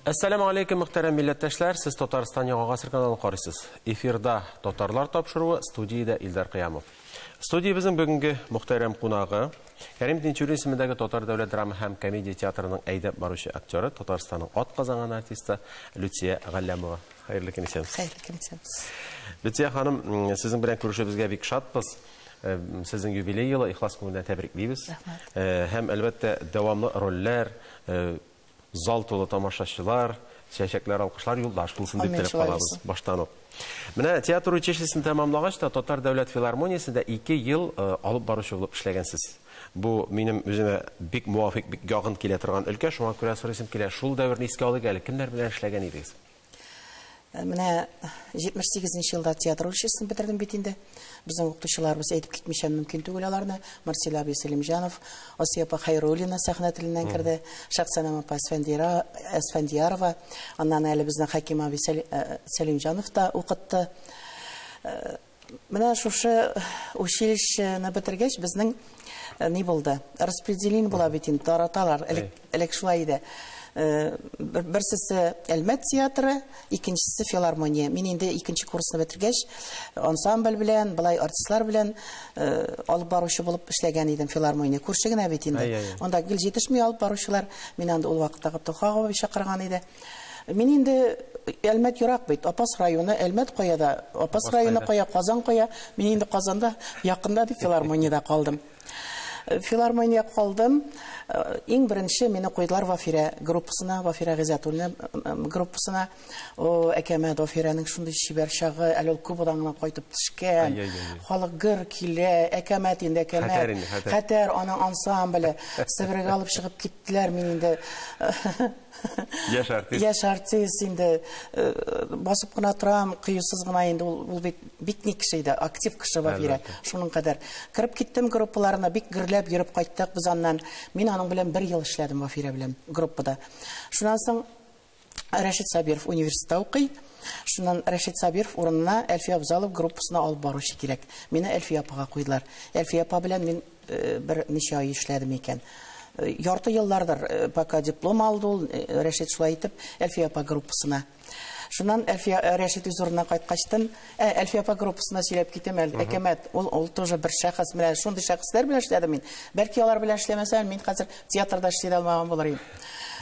Әссәламү алейкум, мөхтәрәм милләттәшләр, сез Татарстан Яңа Гасыр каналын карыйсыз. Эфирда Татарлар тапшыруы, студиядә Илдар Кыямов. Студиябезнең бүгенге мөхтәрәм кунагы Кәрим Тинчурин исемендәге Татар дәүләт драма һәм комедия театрының әйдәп баручы актеры, Татарстанның ат казанган артисты Люция Галләмова. Хәерле көн, исәнмесез. Хәерле көн, исәнмесез. Люция ханым, сезнең белән күрешүебезгә бик шатбыз. Сезнең юбилей елы ихлас күңелдән тәбриклибез. Рәхмәт. Һәм әлбәттә дәвамлы рольләр, зал тулы тамашачылар, чәчәкләр, алкышлар юлдаш булсын дип теләп калабыз баштан ук. Менә театр училищесын тәмамлагач та Татар дәүләт филармониясендә 2 ел алып баручы булып эшләгәнсез. Бу минем үземә бик муафик, бик якын килә торган өлкә, шуңа күрә сорыйсым килә, шул дәверне искә алыйк әле, кемнәр белән эшләгән идегез? Менә 78 нче елда театр училищесын бетердем бит инде. Безнең укытучыларыбыз әйтеп китмичә мөмкин түгел аларны. Марсель абый Сәлимҗанов, Асия апа Хәйруллина сәхнә теленнән керде, Шәхсәнәм апа Әсфәндиярова, аннан әле безнең Хәким абый Сәлимҗанов та укытты. Менә шушы училищены бетергәч, безнең ни булды? Распределение була бит инде, тараталар. Элек, элек шулай иде. Берсесе Әлмәт театры, икенчесе филармония. Мин инде икенче курсны бетергәч, ансамбль белән, былай артистлар белән алып баручы булып эшләгән идем филармония. Күрше генә бит инде. Анда гел җитешми алып баручылар. Мин анда ул вакытта Габдулхак абый чакырган иде. Мин инде Әлмәт ерак бит, Апас районы, Әлмәт кая да, Апас районы кая, Казан кая. Мин инде Казанда якында дип филармониядә калдым. Филармония калдым. Иң беренче мине куйдылар Вафирә группасына, Вафирә Гыйззәтуллина группасына. О, әкәмәт, Вафирәнең шундый чибәр чагы, әле ул Кубадан гына кайтып төшкән. Халык гөр килә, әкәмәт инде, әкәмәт. Хәтәр инде, хәтәр. Хәтәр, аның ансамбле. Себергә алып чыгып киттеләр, мин инде Яшь артист. Яшь артист инде басып кына торам, кыюсыз гына инде ул, ул бит бик ни кеше иде, актив кеше Вафирә. Шуның кадәр. Кереп киттем группаларына, бик гөрләп йөреп кайттык без аннан. Мин аның белән бер ел эшләдем Вафирә белән группада. Шуннан соң Рәшит Сабиров университетта укый. Шуннан Рәшит Сабиров урынына Әлфия Абзалов группасына алып баручы кирәк. Мине Әлфия апага куйдылар. Әлфия апа белән мин бер ничә ай эшләдем икән. Ярты еллардыр, пока диплом алды ул, Рәшит шулай итеп, Әлфия апа группасына. Шуннан Әлфия, Рәшит үз урынына кайткачтын, Әлфия апа группасына сөйләп китәм әле, әкәмәт, ул тоже бер шәхес, менә шундый шәхесләр белән эшләдем мин. Бәлки алар белән эшләмәсәм, мин хәзер театрда эшли дә алмаган булыр идем.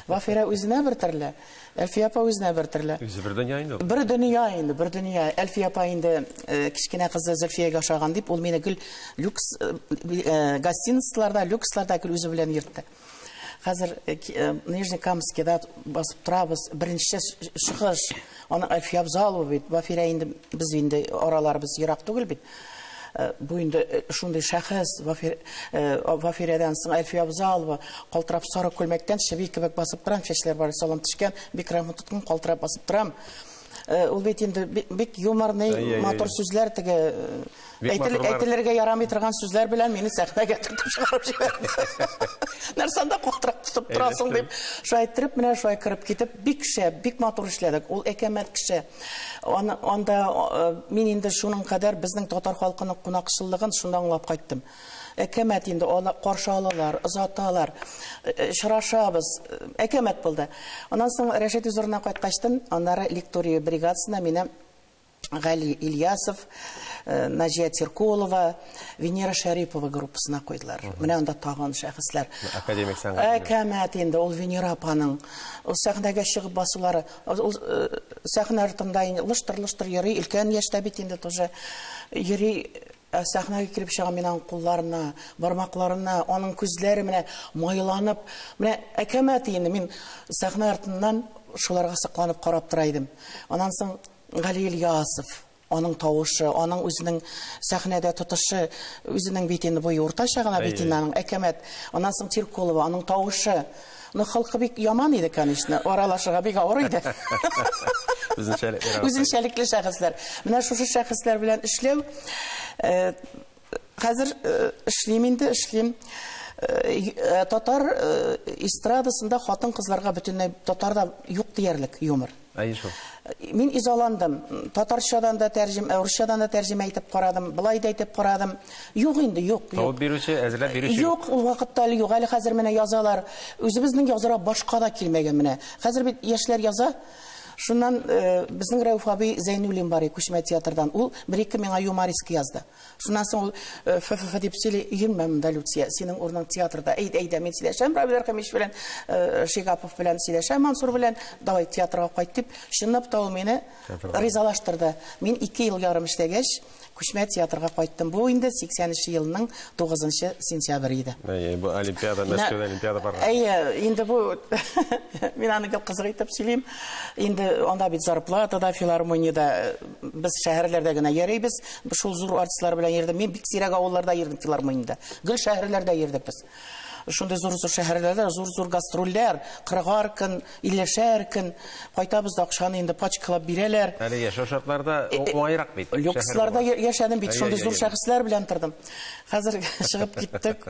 Вафирә үзенә бер төрле, Әлфия апа үзенә бер төрле. Үзе бер дөнья инде ул. Бер дөнья инде, бер дөнья. Әлфия апа инде кечкенә кызы Зөлфиягә ошаган дип, ул мине гел люкс гостиницаларда, люксларда гел үзе белән йөртте. Хәзер Нижнекамскида басып торабыз, беренче чыгыш, аны Әлфия Абзалова бит, Вафирә инде, без инде араларыбыз ерак түгел бит. Бу инде шундый шәхес, Вафирәдән соң Әлфия Абзалова калтырап сары күлмәктән чеби кебек басып торам, чәчләр бар салам төшкән, бик рәхмәт тоткан, калтырап басып торам. Ул бит инде бик юморный, матур сүзләр теге, әйтелергә ярамый торган сүзләр белән мине сәхнәгә төртеп чыгарып җибәрде. Нәрсәндә калтырап тотып торасың дип. Шулай иттереп, менә шулай кереп китеп, бик шәп, бик матур эшләдек. Ул әкәмәт кеше. Анда мин инде шуның кадәр безнең татар халкының кунакчыллыгын шунда аңлап кайттым. Әкәмәт инде каршы алалар, озаталар, очрашабыз. Әкәмәт булды. Аннан соң Рәшит үз урынына кайткачтын, аннары лектория бригадасына мине Гали Ильясов, Наҗия Тиркулова, Венера Шәрипова группасына куйдылар. Менә анда тагын шәхесләр. Академик сәнгать. Әкәмәт инде ул Венера апаның ул сәхнәгә чыгып басулары, ул сәхнә артында инде лыштыр-лыштыр йөри, өлкән яшьтә бит инде тоже йөри. Сәхнәгә килеп чыга, мин аның кулларына, бармакларына, аның күзләре менә майланып, менә әкәмәт инде мин сәхнә артыннан шуларга сокланып карап тора идем. Аннан соң Гали Ильясов, аның тавышы, аның үзенең сәхнәдә тотышы, үзенең бит инде буе уртача гына бит инде аның әкәмәт. Аннан соң Тиркулова, аның тавышы. Но халкы бик яман иде, конечно, аралашырга бик авыр иде. Үзенчәлекле шәхесләр. Менә шушы шәхесләр белән эшләү, хәзер эшлим инде, эшлим. Татар эстрадасында хатын-кызларга бөтенләй татарда юк диярлек юмор. Әйе шул. Мин изаландым. Татарчадан да тәрҗемә, урысчадан да тәрҗемә итеп карадым, былай да итеп карадым. Юк инде, юк, юк. Табып бирүче, әзерләп бирүче юк. Ул вакытта әле юк. Әле хәзер менә язалар. Үзебезнең язара башка да килмәгән менә. Хәзер бит яшьләр яза. Шуннан безнең Рәүф абый Зәйнуллин бар, күчмә театрдан. Ул бер-ике миңа юморист язды. Шуннан соң ул ф-ф-ф дип сөйли, йөрмә монда, Люция, синең урының театрда. Әйдә, әйдә, мин сөйләшәм Равил Рәхимович белән, Шигапов белән сөйләшәм, Мансур белән, давай театрга кайт дип. Чынлап та ул мине ризалаштырды. Мин 2 ел ярым эшләгәч, күчмә театрга кайттым. Бу инде 80 елның 9 сентябре иде. Әйе, бу Олимпиада, Мәскәүдә Олимпиада барган. Әйе, инде бу мин аны гел кызык итеп сөйлим. Инде анда бит зарплата да, филармониядә без шәһәрләрдә генә йөрибез. Шул зур артистлар белән йөрдем. Мин бик сирәк авылларда йөрдем филармониядә. Гел шәһәрләрдә йөрдек без. Шундый зур-зур шәһәрләрдә, зур-зур гастрольләр, 40 көн, 50 көн кайтабыз да акчаны инде пачкалап бирәләр. Әле яшәү шартларда уңайрак бит. Люксларда яшәдем бит, шундый зур шәхесләр белән тордым. Хәзер чыгып киттек.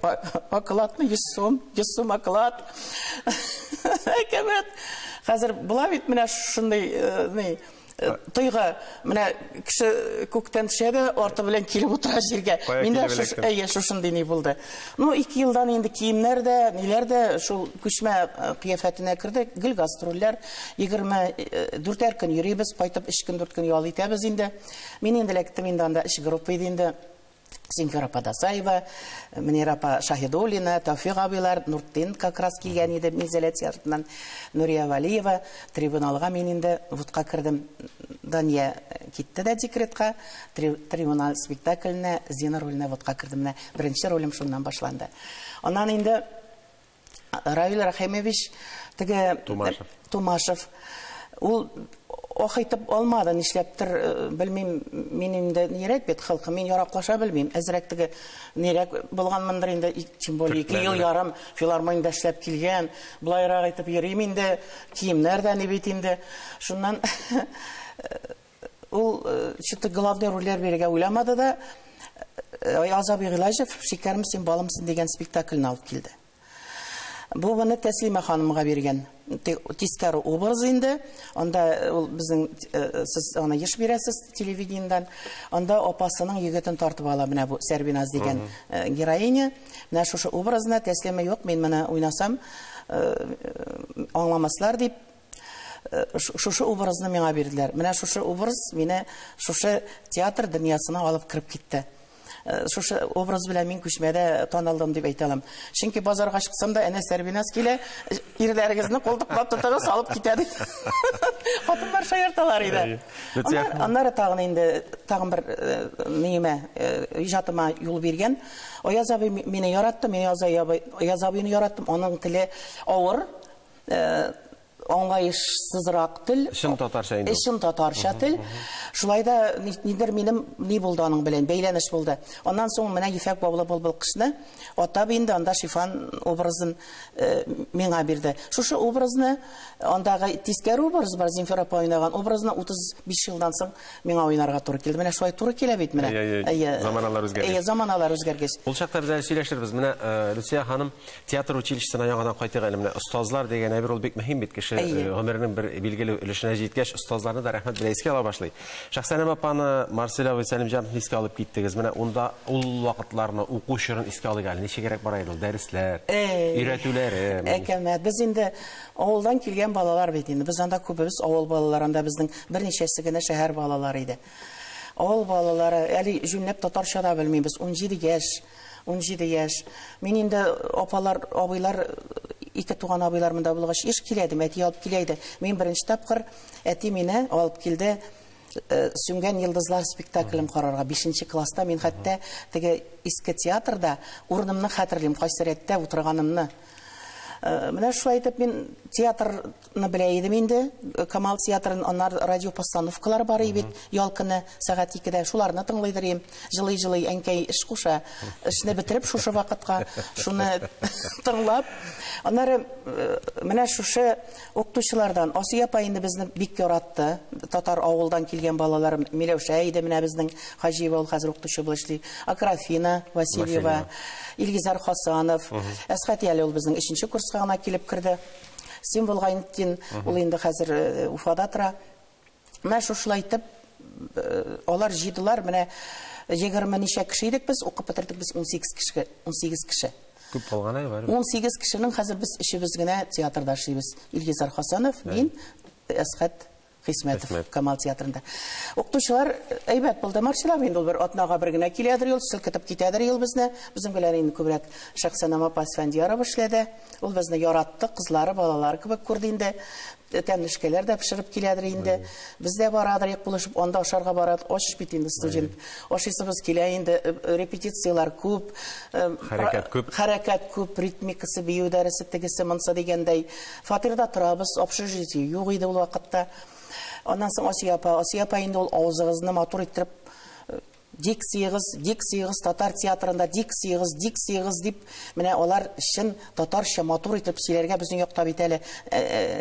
Окладны 100 сум, 100 сум оклад. Әкәмәт. Хәзер була бит менә шундый ни тойгы, менә кеше күктән төшә дә арты белән килеп утыра җиргә. Миндә әйе шушындый ни булды. Ну, 2 елдан инде киемнәр дә, ниләр дә шул күчмә кыяфәтенә керде. Гел гастрольләр, 24 көн йөрибез, кайтып 3 көн, 4 көн ял итәбез инде. Мин инде эләктем инде анда 3 группа иде инде. Зинфира апа Дасаева, Мөнирә апа Шаһидуллина, Тәүфик абыйлар, Нуртдин как раз килгән иде Минзәлә театрыннан, Нурия Валиева. Трибуналга мин инде вутка кердем. Дания китте дә декретка, трибунал спектакленә, Зина роленә вутка кердем. Менә беренче ролем шуннан башланды. Аннан инде Равил Рәхимович теге Тумашев. Тумашев. Ул ох итеп алмады, нишләптер, белмим, мин инде нирәк бит халкым, мин яраклаша белмим. Әзрәк теге нирәк булганмындыр инде, тем более 2 ел ярым филармониядә эшләп килгән, былайрак итеп йөрим инде, киемнәр дә ни бит инде. Шуннан ул что-то главный рольләр бирергә уйламады да, Аяз абый Гыйләҗев Шикәрмсең, балымсың дигән спектакльне алып килде. Бу моны Тәслимә ханымга биргән. Тискәре образ инде. Анда ул безнең, сез аны еш бирәсез телевидениедән. Анда апасының егетен тартып ала менә бу Сәрбиназ дигән героиня. Менә шушы образына Тәслимә юк, мин моны уйнасам, аңламаслар дип шушы образны миңа бирделәр. Менә шушы образ мине шушы театр дөньясына алып кереп китте. Шушы образ белән мин күчмәдә танылдым дип әйтә алам. Чөнки базарга чыксам да әнә Сәрбиназ килә, ирләрегезне култыклап тотыгыз, алып китә дип. Хатыннар шаярталар иде. Аннары тагын инде тагын бер ниемә, иҗатыма юл биргән. Аяз абый мине яратты, мин Аяз абыйны яраттым. Аның теле авыр, аңлаешсызрак тел. Чын татарча инде. Чын татарча тел. Шулай да нидер минем ни булды аның белән, бәйләнеш булды. Аннан соң менә Ефәк баулы былбыл кышны атап инде анда Шифан образын миңа бирде. Шушы образны, андагы тискәре образ бар, Зинфира апа уйнаган образны 35 елдан соң миңа уйнарга туры килде. Менә шулай туры килә бит менә. Әйе, заманалар үзгәргәч. Әйе, заманалар үзгәргәч. Ул чакта без әле сөйләшербез. Менә Люция ханым театр училищесына яңадан кайтыйк әле. Менә остазлар дигән әйбер ул бик мөһим бит. Кеше гомеренең бер билгеле өлешенә җиткәч, остазларны да рәхмәт белән искә ала башлый. Шәхсәнәм апаны, Марсель абый Сәлимҗановны искә алып киттегез. Менә унда ул вакытларны, уку чорын искә алыйк әле. Ничегрәк бара иде ул дәресләр, өйрәтүләре? Әкәмәт. Без инде авылдан килгән балалар бит инде. Без анда күбебез авыл балалары, анда безнең берничәсе генә шәһәр балалары иде. Авыл балалары әле җүнләп татарча да белмибез. 17 яшь, 17 яшь. Мин инде апалар, абыйлар, ике туган абыйлар монда булгач, еш килә идем, әти алып килә иде. Мин беренче тапкыр әти мине алып килде Сүнгән йолдызлар спектаклен карарга. 5 класста мин хәтта теге иске театрда урынымны хәтерлим, кайсы рәттә утырганымны. Менә шулай итеп мин театрны белә идем инде. Камал театрын, аннары радио постановкалар бар иде бит, ял көне сәгать 2-дә шуларны тыңлыйдыр идем. Җылый-җылый әнкәй эш куша, эшне бетереп шушы вакытка шуны тыңлап. Аннары менә шушы укытучылардан Асия апа инде безне бик яратты. Татар авылдан килгән балалар Миләүшә иде, менә безнең Хаҗиева, ул хәзер укытучы булып эшли. Акрафина Васильева, Илгизар Хасанов, Әсхәт әле ул безнең 3нче курска гына килеп керде. Символ Гайнетдин, ул инде хәзер Уфада тора. Менә шушылай итеп алар җыйдылар, менә 20 ничә кеше идек без, укып бетердек без 18 кеше, 18 кеше. Күп калган әй бар. 18 кешенең хәзер без өчебез генә театрда эшлибез. Илгизар Хасанов, мин, Әсхәт Хисмәтов Камал театрында. Укытучылар әйбәт булды. Маршалар инде ул бер атнага бер генә киләдер ел, селкетеп китәдер ел безне. Безнең белән инде күбрәк Шәхсәнам апа Асфандиярова эшләде. Ул безне яратты, кызлары, балалары кебек күрде инде. Тәмлешкәләр дә пешереп киләдер инде. Без дә барадыр, як булышып, анда ашарга барады. Аш бит инде студент. Ашыйсыбыз килә инде, репетицияләр күп, хәрәкәт күп. Хәрәкәт күп, ритмикасы, бию дәресе, тегесе, монсы дигәндәй. Фатирда торабыз, общежитие юк иде ул вакытта. Аннан соң Асия апа, Асия апа инде ул авызыгызны матур иттереп, дикциягыз, дикциягыз, татар театрында дикциягыз, дикциягыз дип, менә алар чын татарча матур итеп сөйләргә безнең якта бит әле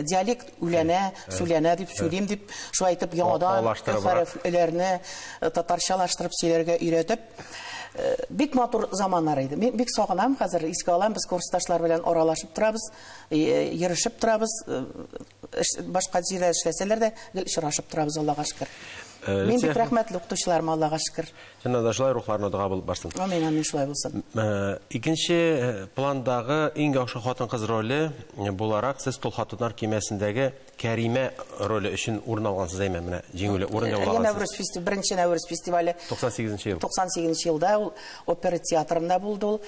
диалект үләнә, сүләнә дип сөйлим дип, шулай итеп яңадан хәрефләрне татарчалаштырып сөйләргә өйрәтеп, бик матур заманнар иде. Мин бик сагынам, хәзер искә алам, без курсташлар белән аралашып торабыз, йөрешеп торабыз, башка җирдә эшләсәләр дә гел очрашып торабыз, Аллага шөкер. Мин бик рәхмәтле укытучыларыма, Аллага шөкер. Чыннан да шулай рухларына дога булып барсын. Амин, амин, шулай булсын. Икенче пландагы иң яхшы хатын-кыз роле буларак сез Тол хатыннар кимәсендәге Кәримә роле өчен урын алгансыз, әйме, менә җиңүле урын яулагансыз. Нәүрүз фестивале, беренче Нәүрүз фестивале. 98 ел. 98 елда ул опера театрында булды ул.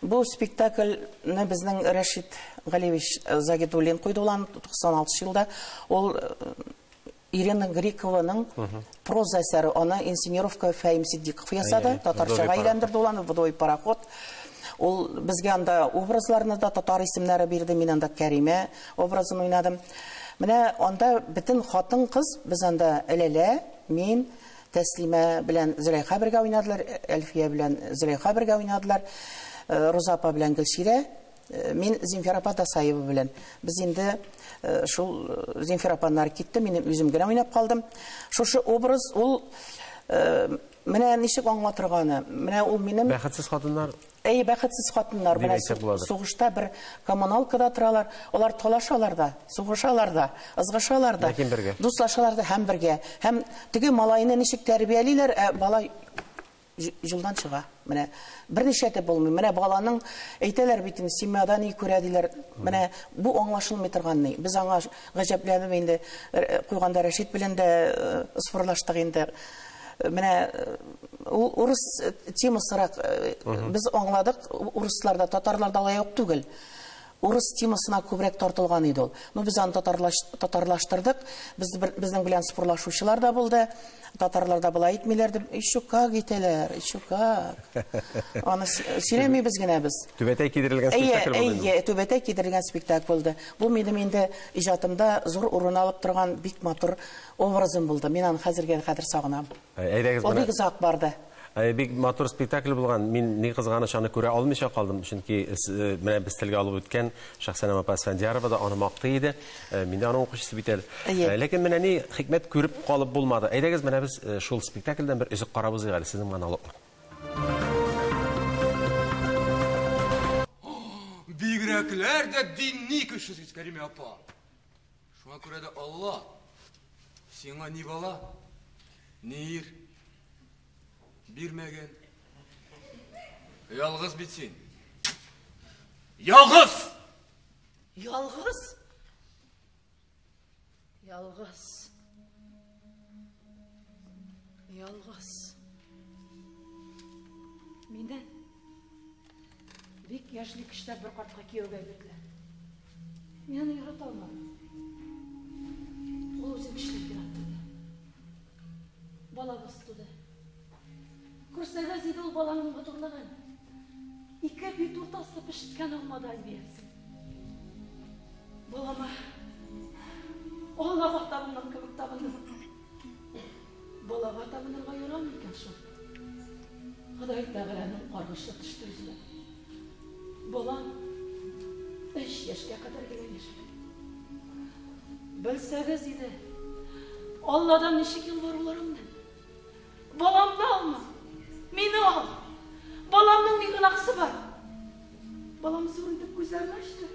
Бу спектакльне безнең Рәшит Галиевич Загидуллин куйды ул аны 96 елда. Ул Ирина Грикованың проза әсәре, аны инсценировка Фәим Сиддиков ясады, татарчага әйләндерде ул аны, Вдовый пароход. Ул безгә анда образларны да татар исемнәре бирде, мин анда Кәримә образын уйнадым. Менә анда бөтен хатын-кыз, без анда Ләлә, мин, Тәслимә белән Зөләйха бергә уйнадылар, Әлфия белән Зөләйха бергә уйнадылар, Роза апа белән Гөлсирә, мин Земфира апа Дасаева белән. Без инде шул Земфира апаннар китте, мин үзем генә уйнап калдым. Шушы образ ул менә ничек аңлатырганы, менә ул минем Бәхетсез хатыннар. Әй, бәхетсез хатыннар, Дип менә әйтсәк буладыр. сугышта бер коммуналкада торалар, алар талашалар да, сугышалар да, ызгышалар да, Ләкин бергә. дуслашалар да һәм бергә. Һәм теге малайны ничек тәрбиялиләр, ә бала юлдан чыга. Менә берничә дә булмый. Менә баланың әйтәләр бит инде, семьяда ни күрә диләр. Менә бу аңлашылмый торган ни. Без аңа гаҗәпләнеп инде куйганда Рәшит белән дә спорлаштык инде. Менә ул урыс темасырак без аңладык, урысларда, татарларда алай юк түгел. Урыс темасына күбрәк тартылган иде ул. Ну, без аны татарлаштырдык. Безнең белән спорлашучылар да булды. Татарлар да болай итмиләр дип, еще как итәләр, еще как. Аны сөйләмибез генә без. Түбәтәй кидерелгән Әйе, спектакль булды инде. әйе, түбәтәй кидерелгән спектакль булды. Бу минем инде иҗатымда зур урын алып торган бик матур образым булды. Мин аны хәзергә кадәр сагынам. Әйдәгез, Ул менә бик озак барды. Бик матур спектакль булган. Мин ни кызганыч аны күрә алмыйча калдым, чөнки менә без телгә алып үткән Шәхсәнам апа Асфандиярова да аны мактый иде. Мин дә аның укучысы бит әле. Ләкин менә ни хикмәт күреп калып булмады. Әйдәгез, менә без шул спектакльдән бер өзек карап узыйк әле сезнең монологны. Бигрәкләр дә динни кеше сез, Кәримә апа. Шуңа күрә дә Алла сиңа ни бала, ни ир бирмәгән. Ялгыз бит син. Ялгыз! Ялгыз? Ялгыз. Ялгыз. Мине бик яшьли кешеләр бер картка кияүгә бирделәр. Мин аны ярата алмадым. Ул үзен көчләп яраттырды. Балабыз туды. Күрсәгез иде ул баланың матурлыгын. Ике бит уртасы пешкән алмадай диярсең. Балама Аллага табынган кебек табындым. Балага табынырга ярамый икән шул. Ходай Тәгаләнең каргышы төште үзенә. Балам 3 яшькә кадәр генә яшәде. Белсәгез иде, Алладан ничек ялваруларымны. Баламны алма, мине ал. Баламның ни гөнаһысы бар? Балам зур итеп күзләрен ачты.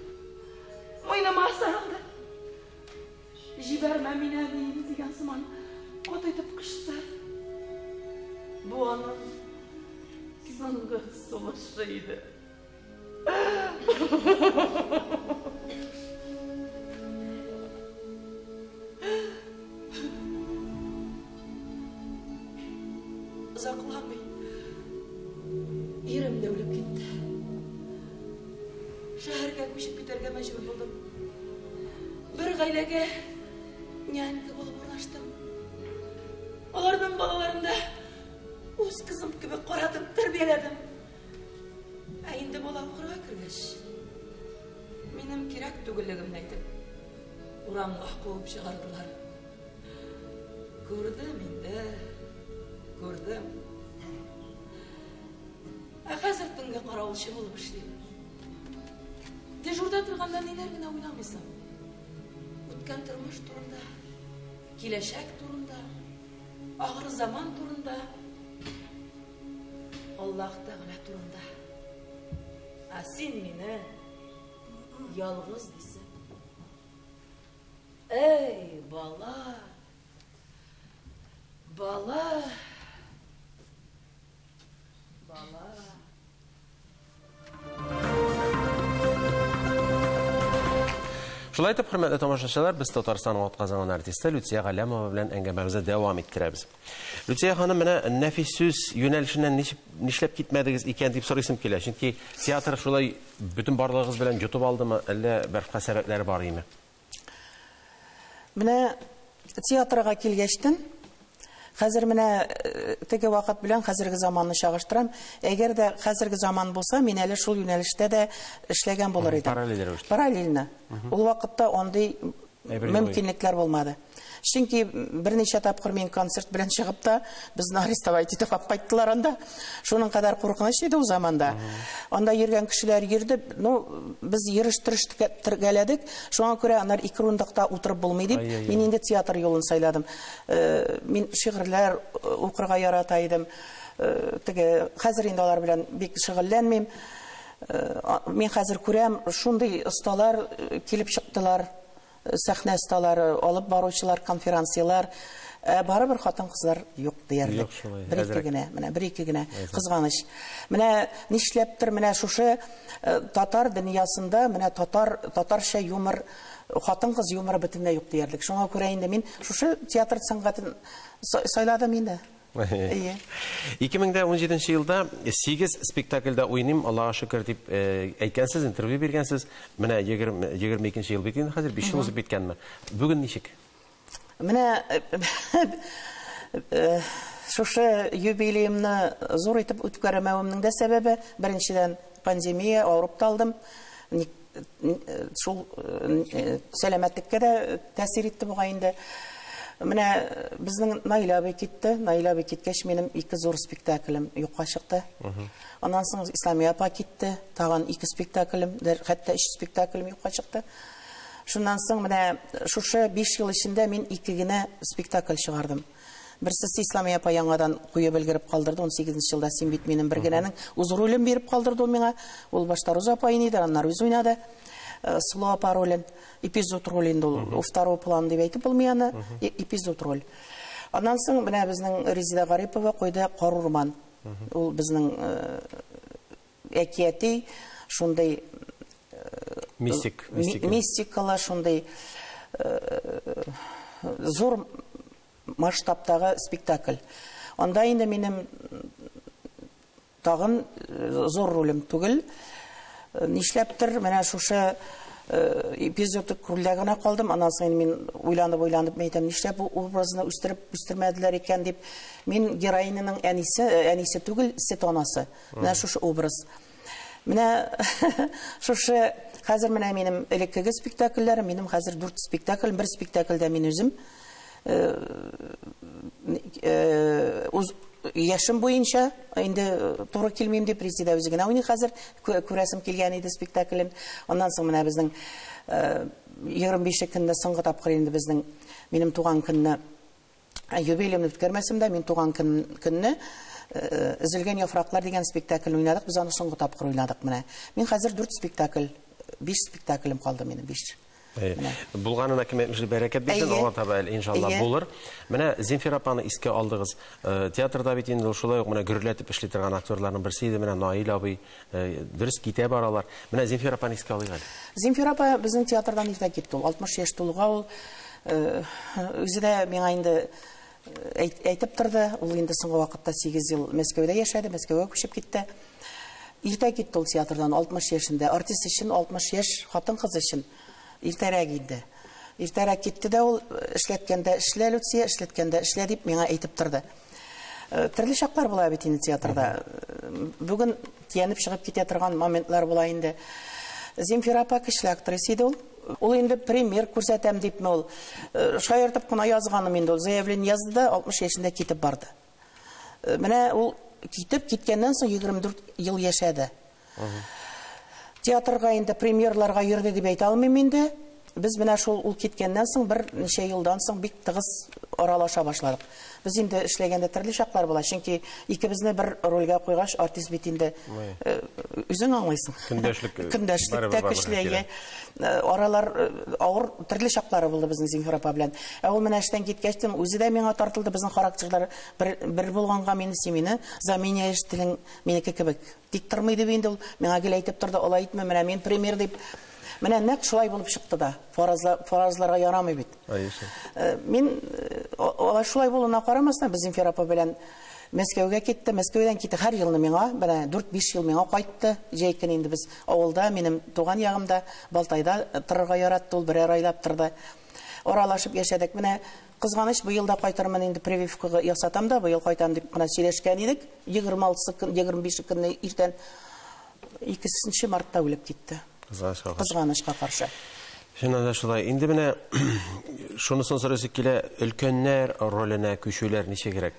Муеныма сарылды. Җибәрмә мине, әнием, дигән сыман каты итеп кычты. Бу аның соңгы сулышы иде. Озакламый ирем дә үлеп китте. Шәһәргә күчеп китәргә мәҗбүр булдым. Бер гаиләгә нянька булып урнаштым. Аларның балаларын да үз кызым кебек карадым, тәрбияләдем. Ә инде бала укырга кергәч, минем кирәк түгеллегемне әйтеп, урамга куып чыгардылар. Күрдем инде, күрдем. Ә хәзер төнге каравылчы булып эшлим. Дежурда торганда ниләр генә уйламыйсың. Үткән тормыш турында, киләчәк турында, ахыр заман турында, Аллаһ Тәгалә турында. Ә син мине ялгыз дисең. Эй, бала! Бала! Бала! Шулай итеп, хөрмәтле тамашачылар, без Татарстанның атказанган артисты Люция Галләмова белән әңгәмәбезне дәвам иттерәбез. Люция ханым, менә нәфис сүз юнәлешеннән нишләп китмәдегез икән дип сорыйсым килә. Чөнки театр шулай бөтен барлыгыгыз белән йотып алдымы, әллә башка сәбәпләре бар име? Менә театрга килгәчтен, хәзер менә теге вакыт белән хәзерге заманны чагыштырам. Әгәр дә хәзерге заман булса, мин әле шул юнәлештә дә эшләгән булыр идем. Параллель рәвештә. Параллельно. Ул вакытта андый мөмкинлекләр булмады. Чөнки берничә тапкыр мин концерт белән чыгып та, безне арестовать итеп алып кайттылар анда. Шуның кадәр куркыныч иде ул заманда. Анда йөргән кешеләр йөрде, ну, без йөрештергәләдек. Шуңа күрә анар ике урындыкта утырып булмый дип, мин инде театр юлын сайладым. Мин шигырьләр укырга ярата идем. Теге хәзер инде алар белән бик шөгыльләнмим. Мин хәзер күрәм, шундый осталар килеп чыктылар. Сәхнә осталары, алып баручылар, конференциялар, барыбер хатын-кызлар юк диярлек. Бер ике генә, менә бер ике генә, кызганыч. Менә нишләптер, менә шушы татар дөньясында, менә татарча юмор, хатын-кыз юморы бөтенләй юк диярлек. Шуңа күрә инде мин шушы театр сәнгатен сайладым инде. Әйе. 2017 елда 8 спектакльдә уйныйм, Аллаһка шөкер дип әйткәнсез, интервью биргәнсез. Менә 22 ел бит инде хәзер, 5 ел узып киткәнме? Бүген ничек? Менә шушы юбилеемны зур итеп үткәрмәвемнең дә сәбәбе, беренчедән пандемия, авырып та алдым. Шул сәламәтлеккә дә тәэсир итте бугай инде. Менә безнең Наилә абый китте. Наилә абый киткәч, минем ике зур спектаклем юкка чыкты. Аннан соң Исламия апа китте. Тагын ике спектаклем, хәтта 3 спектаклем юкка чыкты. Шуннан соң менә шушы 5 ел эчендә мин ике генә спектакль чыгардым. Берсе Исламия апа яңадан куеп өлгереп калдырды. 18 елда син бит минем бер генәнең үз ролен биреп калдырды ул миңа. Ул башта Роза апа уйный иде, аннары үзе уйнады. Сылу апа ролен, эпизод роль инде ул, второй план дип әйтеп булмый аны, эпизод роль. Аннан соң менә безнең Резеда Гарипова куйды Кар урман. Ул безнең әкияти, шундый мистик, мистикалы, шундый зур масштабтагы спектакль. Анда инде минем тагын зур ролем түгел. Нишләптер, менә шушы эпизодик рольдә генә калдым. Аннан соң мин уйланып-уйланып әйтәм, нишләп бу образны үстереп үстермәделәр икән дип. Мин героиняның әнисе, әнисе түгел, сөт анасы. Менә шушы образ. Менә шушы Хәзер менә минем элеккеге спектакльләрем, минем хәзер 4 спектакль, бер спектакльдә мин үзем яшем буенча инде туры килмим дип Резеда үзе генә уйный хәзер, күрәсем килгән иде спектаклен. Аннан соң менә безнең 25 көндә соңгы тапкыр инде безнең минем туган көнне юбилеемны үткәрмәсем дә, мин туган көнне Өзелгән яфраклар дигән спектакль уйнадык, без аны соңгы тапкыр уйнадык менә. Мин хәзер 4 спектакль, 5 спектаклем калды минем, 5. Булганына кем әйтмешли, бәрәкәт бирсен, алла таба әле иншалла булыр. Менә Земфира апаны искә алдыгыз. Театрда бит инде шулай ук менә гөрләтеп эшли торган актерларның берсе иде, менә Наил абый, дөрес китә баралар. Менә Земфира апаны искә алыйк әле. Земфира апа безнең театрдан иртә китте ул. 60 яшь тулуга ул үзе дә миңа инде әйтеп торды. Ул инде соңгы вакытта 8 ел Мәскәүдә яшәде, Мәскәүгә күчеп китте. Иртә китте ул театрдан 60 яшендә. Артист өчен 60 яшь, хатын-кыз өчен иртәрәк инде. Иртәрәк китте дә ул, эшләткәндә эшлә, Люция, эшләткәндә эшлә дип миңа әйтеп торды. Төрле чаклар була бит инде театрда. Бүген тиянеп чыгып китә торган моментлар була инде. Земфира апа көчле актриса иде ул. Ул инде премьер күрсәтәм дипме ул. Шаяртып кына язганым инде ул. Заявление язды да 60 яшендә китеп барды. Менә ул китеп киткәннән соң 24 ел яшәде. Театрга инде премьерларга йөрде дип әйтә алмыйм инде. Без менә шул ул киткәннән соң бер ничә елдан соң бик тыгыз аралаша башладык. Без инде эшләгәндә төрле чаклар була, чөнки икебезне бер рольгә куйгач, артист бит инде үзең аңлыйсың. Көндәшлек, көндәшлек тә көчле. Аралар авыр төрле чаклары булды безнең Земфира апа белән. Ә ул менә эштән киткәч, үзе дә миңа тартылды, безнең характерлар бер булганга мине син заменяешь телең минеке кебек. Тик тормый дип инде ул миңа гел әйтеп торды, алай итмә, менә мин премьер дип. Менә нәкъ шулай булып чыкты да. Фаразларга ярамый бит. Мин алай шулай булуына карамастан, без Земфира апа белән Мәскәүгә китте, Мәскәүдән китте һәр елны миңа, менә 4-5 ел миңа кайтты. Җәй көне инде без авылда, минем туган ягымда, Балтайда торырга яратты ул, берәр айлап торды. Аралашып яшәдек. Менә кызганыч, быел да кайтырмын инде, прививка ясатам да, быел кайтам дип кына сөйләшкән идек. 26 көн, 25 көнне иртән 2 мартта үлеп китте. Кызганычка каршы. Чыннан да шулай. Инде менә шунысын сорыйсы килә, өлкәннәр роленә күчүләр ничегрәк?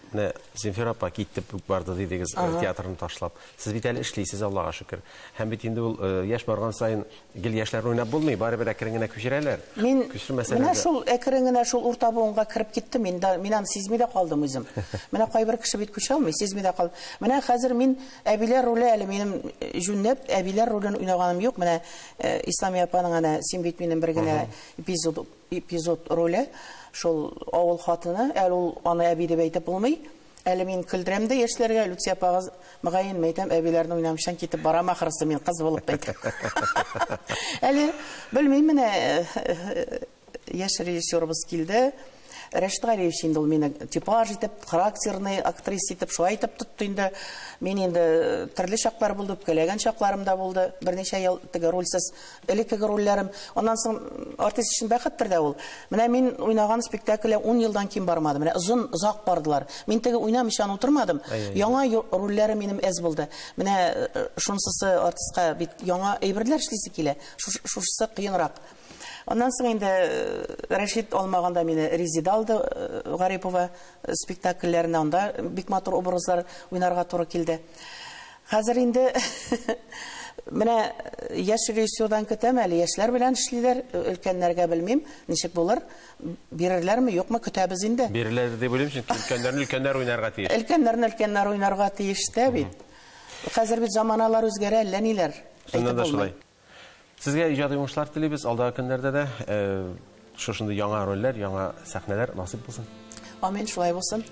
Менә Земфира апа китеп үк барды дидегез, театрны ташлап. Сез бит әле эшлисез, Аллага шөкер. Һәм бит инде ул яшь барган саен гел яшьләр уйнап булмый, барыбер әкрен генә күчерәләр. Мин менә шул әкрен генә шул урта буынга кереп киттем. Мин дә мин аны сизми дә калдым үзем. Менә кайбер кеше бит күчә алмый, сизми дә калды. Менә хәзер мин әбиләр роле әле минем җүнләп әбиләр ролен уйнаганым юк. Менә Исламия апаның әнә син бит минем бер генә эпизод роле, шул авыл хатыны, әле ул аны әби дип әйтеп булмый. Әле мин көлдерәм дә яшьләргә, Люция апагыз мөгаен әйтәм, әбиләрне уйнамыйчан китеп барам ахрысы, мин кыз булып әйтәм. Әле белмим, менә яшь режиссерыбыз килде. Рәшит Галиевич инде ул мине типаж итеп, характерный актриса итеп, шулай итеп тотты инде. Мин инде төрле чаклар булды, үпкәләгән чакларым да булды. Берничә ел теге рольсез, элеккеге рольләрем. Аннан соң артист өчен бәхеттер дә ул. Менә мин уйнаган спектакльгә 10 елдан ким бармады. Менә озын, озак бардылар. Мин теге уйнамыйча утырмадым. Яңа рольләрем минем әз булды. Менә шунсысы артистка бит яңа әйберләр эшлисе килә. Шушысы кыенрак. Аннан соң инде Рәшит алмаганда мине Резеда алды Гарипова спектакльләренә, анда бик матур образлар уйнарга туры килде. Хәзер инде менә яшь режиссердан көтәм әле, яшьләр белән эшлиләр, өлкәннәргә белмим, ничек булыр, бирерләрме, юкмы, көтәбез инде. Бирерләр дип уйлыйм, чөнки өлкәннәрне өлкәннәр уйнарга тиеш. Өлкәннәрне өлкәннәр уйнарга тиеш тә бит. Хәзер бит заманалар үзгәрә, әллә ниләр. Чыннан да шулай. Сезгә иҗади уңышлар телибез. Алдагы көннәрдә дә шушындый яңа рольләр, яңа сәхнәләр насыйп булсын. Амин, шулай булсын.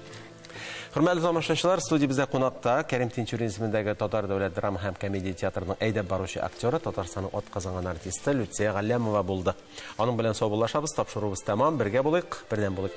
Хөрмәтле тамашачылар, студиябездә кунакта Кәрим Тинчурин исемендәге Татар дәүләт драма һәм комедия театрының әйдәп баручы актеры, Татарстанның атказанган артисты Люция Галләмова булды. Аның белән саубуллашабыз, тапшыруыбыз тәмам. Бергә булыйк, бердәм булыйк.